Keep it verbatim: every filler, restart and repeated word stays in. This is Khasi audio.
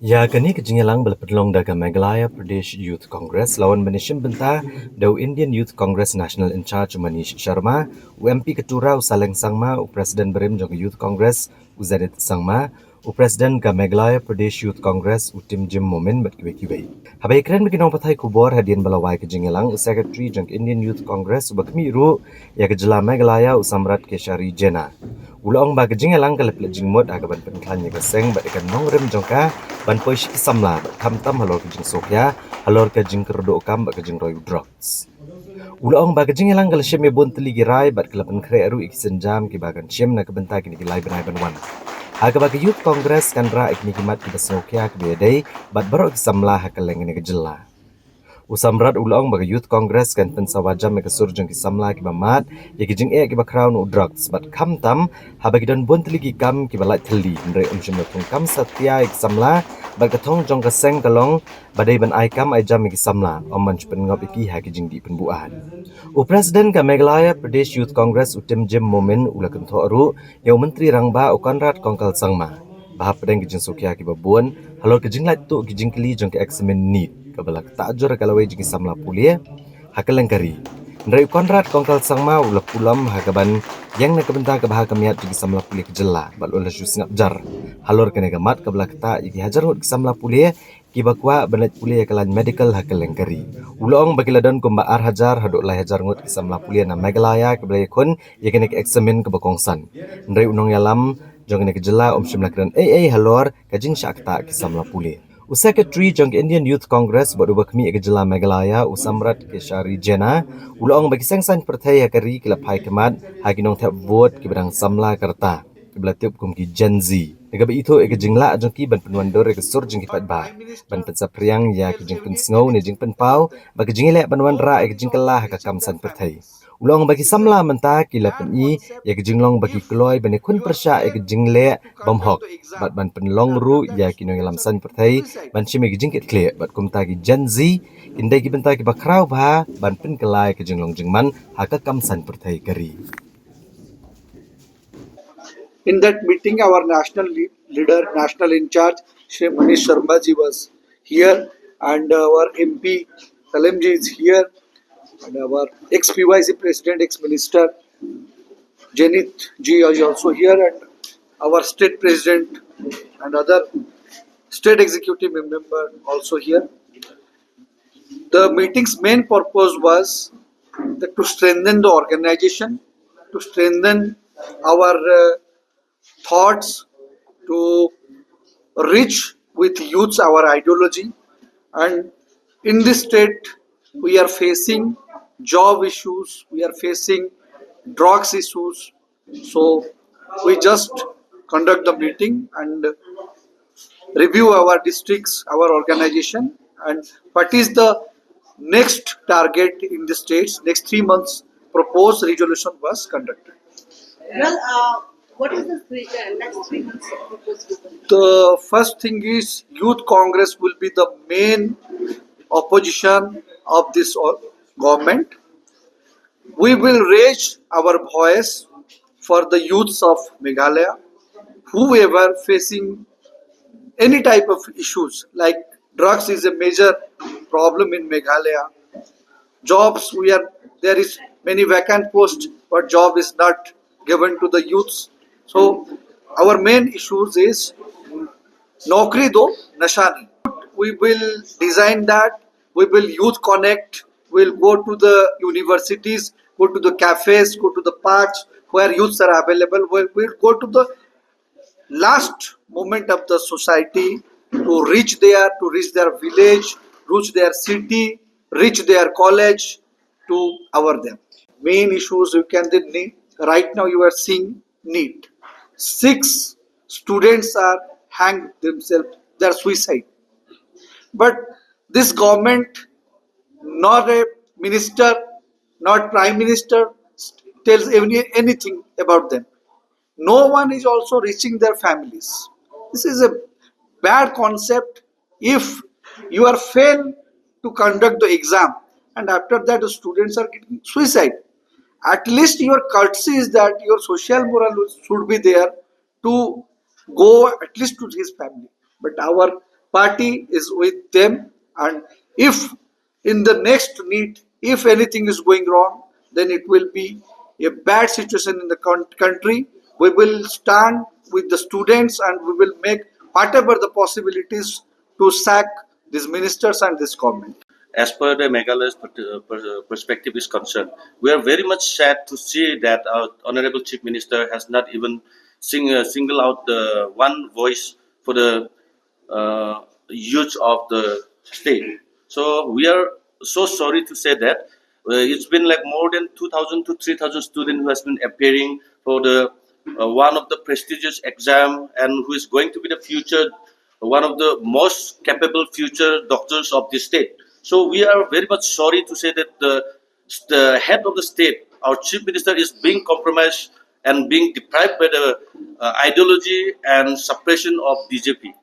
Ïa kane ka jingïalang ba la pynlong da ka Meghalaya Pradesh Youth Congress la wan ban ïashim bynta da u Indian Youth Congress National In Charge u Manish Sharma, u M P ka Tura u Saleng Sangma, u President barim jong ka Youth Congress u Zenith Sangma, u President ka Meghalaya Pradesh Youth Congress u Timjim Momin bad kiwei kiwei. Haba ïakren bad ki nongpathai khubor hadien ba la wai ka jingïalang, u Secretary jong ka Indian Youth Congress uba khmih ruh ïa ka jylla Meghalaya u Samrat Keshari Jena, u la ong ba ka jingïalang ka la pynleit jingmut ha kaban pynkhlaiñ ïa ka seng bad ïa ka nongrim jong ka ban poi sha ki samla bad khamtam halor ka jingsngewkhia halor ka jingkyrduh kam bad ka jingroi u drugs. U la ong ba ka jingïalang ka la shim ïa bun tylli ki rai bad ka la pynkhreh ruh ïa ki sienjam kiba kan shim na ka bynta kine ki lai bnai ban wan, ha kaba ka Youth Congress kan rah ïa kine ki mat kiba sngewkhia kiba ïadei bad baroh ki samla ha kylleng kane ka jylla. U Samrat u la ong ba ka Youth Congress kan pynsawa jam ïa ka sur jong ki samla kiba mad ïa ki jingeh kiba khraw na u drugs bad khamtam haba ki don bun tylli ki kam kiba lait thylli, hynrei um shym la thung kam satia ïa ki samla bad ka thong jong ka seng ka long ba dei ban ai kam ai jam ïa ki samla, ym ban shu pynngop ïa ki ha ki jingdih pynbuaid. U President ka Meghalaya Pradesh Youth Congress u Timjim Momin u la kynthoh ruh ïa u Myntri Rangbah u Conrad Kongkal Sangma ba hapdeng ki jingsngewkhia kiba bun halor ka jinglait tuh ki jingkylli jong ka eksamin NEET kaba la ktah jur ha ka lawei jong ki samla pule ha kylleng ka ri, hynrei u Conrad Kongkal Sangma u la pulom ha kaban ïeng na ka bynta ka bha ka miat jong ki samla pule ka jylla bad u la shu sngap jar halor kane ka mat kaba la ktah ïa ki hajar ngut ki samla pule kiba kwah ban leit pule ïa ka lain medical ha kylleng ka ri. U la ong ba ki la don kumba ar hajar haduh lai hajar ngut ki samla pule na Meghalaya kiba la ïakhun ïa kane ka eksamin kaba kongsan, hynrei u nongïalam jong kane ka jylla um shym la kren ei ei halor ka jingshah ktah ki samla pule. U Secretary jong ka Indian Youth Congress bad uba khmih ïa ka jylla Meghalaya u Samrat Keshari Jena u la ong ba ki seng saiñ pyrthei ha ka ri ki la phai khmat ha ki nongthep vote kiba dang samla ka rta, kiba la tip kum ki Gen Z, da kaba ithuh ïa ka jinglah jong ki ban pynwandur ïa ka sur jong ki paidbah, ban pynsaphriang ïa ka jingpynsngew ne jingpynpaw bad ka jingïaleh ban wanrah ïa ka jingkylla ha ka kam saiñ pyrthei. U la ong ba ki samla mynta ki la pyni ïa ka jinglong ba ki kloi ban ïakhun pyrshah ïa ka jingleh bymhok bad ban pynlong ruh ïa ki nongïalam saiñ pyrthei ban shim ïa ka jingkitkhlieh, bad kumta ki Gen Z kin dei ki bynta kiba khraw bha ban pynkylla ïa ka jinglong jingman ha ka kam saiñ pyrthei ka ri. In that meeting, our national le-, leader, national in charge, Shri Manish Sharma ji was here, and our M P Salem ji is here, and our ex P Y C president, ex minister Zenith ji is also here, and our state president and other state executive member also here. The meeting's main purpose was that to strengthen the organization, to strengthen our, uh, thoughts, to reach with youths our ideology. And in this state, we are facing job issues, we are facing drugs issues, so we just conduct the meeting and review our districts, our organization, and what is the next target in the states, next three months proposed resolution was conducted. Well, uh, what is the three, uh, next three months proposed resolution? The first thing is Youth Congress will be the main opposition of this, uh, government. We will raise our voice for the youths of Meghalaya, whoever facing any type of issues, like drugs is a major problem in Meghalaya. Jobs, we are, there is many vacant posts, but job is not given to the youths. So our main issues is naukri do, nasha nahi. We will design that. We will youth connect. We'll go to the universities, go to the cafes, go to the parks where youths are available. We'll, we'll go to the last moment of the society to reach there, to reach their village, reach their city, reach their college, to our them. Main issues you can the need. Right now you are seeing NEET. Six students are hanged themselves, they are suicide. But this government, not a minister, not prime minister, tells any, anything about them. No one is also reaching their families. This is a bad concept. If you are failed to conduct the exam and after that the students are getting suicide, at least your courtesy is that your social morale should be there to go at least to his family. But our party is with them, and if in the next need, if anything is going wrong, then it will be a bad situation in the coun- country. We will stand with the students and we will make whatever the possibilities to sack these ministers and this government. As per the Meghalaya's per- per- perspective is concerned, we are very much sad to see that our Honorable Chief Minister has not even sing, uh, single out the one voice for the uh, youth of the state. So we are so sorry to say that uh, it's been like more than two thousand to three thousand students who has been appearing for the uh, one of the prestigious exam and who is going to be the future, one of the most capable future doctors of the state. So we are very much sorry to say that the the head of the state, our chief minister, is being compromised and being deprived by the uh, ideology and suppression of B J P.